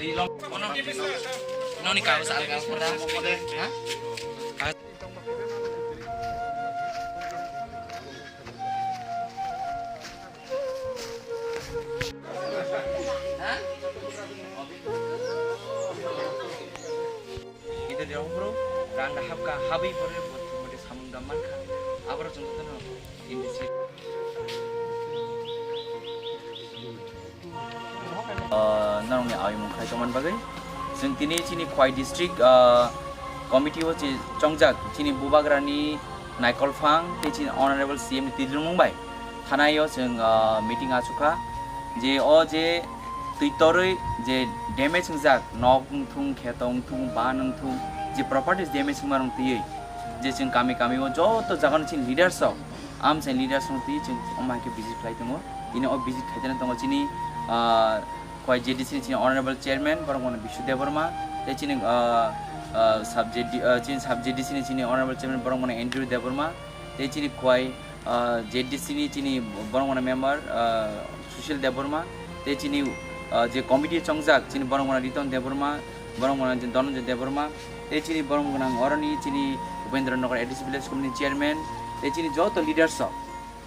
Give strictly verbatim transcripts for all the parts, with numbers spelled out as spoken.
Noni kaus alga pura. Ha? Ida di rong bro, rang da hapka, habwi pore bot mode samung da mankha. Abro chwng tano industry. Ah, norokni ayumung khai tongmani bagwi chwng tini chini Khowai district, ah, committee o che chongjak chini bubagrani Naikolphang tei chini honorable C M ni twijlwngmung bai thanai o chwng, ah, meeting achukha je o je twi torwi je damage wngjak nok wngthung, kheto wngthung, ban wngthung, je properties damage wngma rok twiwi je chwng kami kami o joto jaga no chini leaders rok, amchai leaders rok twi chwng omo hai khe visit khlai tongo. Tini o visit khaitana tongo chini, ah, Khowai J D C ni chini honorable chairman borok mano Bishu Debbarma, tei chini, ah, ah, sub J D, ah, chini sub J D C ni chini honorable chairman borok mano Andrew Debbarma, tei chini Khowai, ah, J D C ni chini borok mano member, ah, Sushil Debbarma, tei chini, ah, je committee chongjak chini borok mano Riton Debbarma, borok mano je Dhananjay Debbarma, tei chini borok mano oroni chini Upendra Nagar A D C village committee chairman, tei chini joto leaders rok.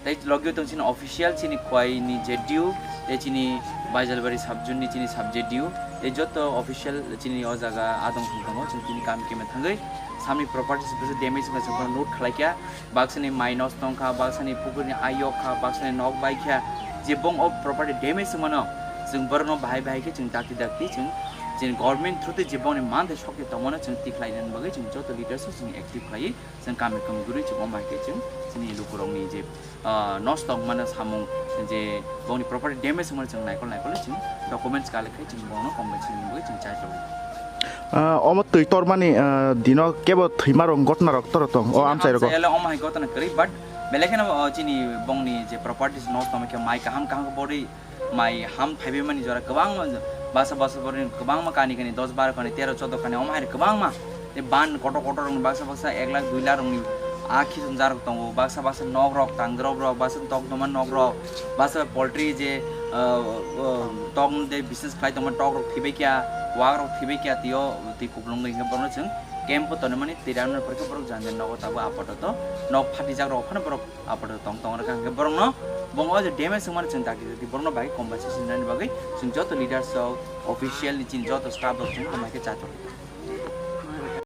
Tei logio tong chini official chini Khowai ni J D U, tei chini Baijalbari sub zone ni chini sub J D U, tei joto official chini o jaga adong thung tongo, chwng tini kami keme thangwi samni properties bwswk damage wngkha chwng bono note khlai kha, baksani mai nosto wngkha, baksani pukurini ayok kha, baksani nok bai kha, je bong o property damage wngmano chwng borokno bahai bahai khe chwng dakti dakti chwng chini government through tei je bongni manthai sokti tongmano chwng tikhlai nani bagwi chwng joto leaders chwng active khlai. Chwng kami kami guri chwng omo hai khe chwng chini lukurokni je, ah, nosto wngmano samung je bongni property damage wngmano chwng naikol naikol chwng documents collect khai chwng bongno compensation ni bagwi chwng chai tongo. Ah, omo twi tormani, ah, dino kebo thwima rok gotna rok toro tong o amchai rogo. Amchai ele omo hai gotna kwrwi, but belai kheno, oh, chini bongni je properties nosto wngma khe mai kaham kaham khe bori mai ham phaibaimani jora kwbangma, basa basa borokni kwbangma kani kani dos baro kani tero chodo kani omo hai kwbangma. Tei ban kotor kotor rokni baksa baksa ek lakh dui lakh rokni a khichung jarok tongo, baksa baksa nok rok tangdrop rok, baksa tok tongma nok rok, baksa poultry je, ah, ah, tok de business khlai tongma tok rok thibai kya, wak rok thibai kya, tio twi kuplung hingke borokno chwng camp o tonwi mani twi rang no phai khe borok jang jang nogo tabuk apatot nok phatijak rok phano borok apatot tong tong rwkha hingke borokno bong o je damage wngmani chwng dakti dakti borokno bai compensation nani bagwi chwng joto leaders rok official ni chini joto staff rok chwng tongmai khe chator.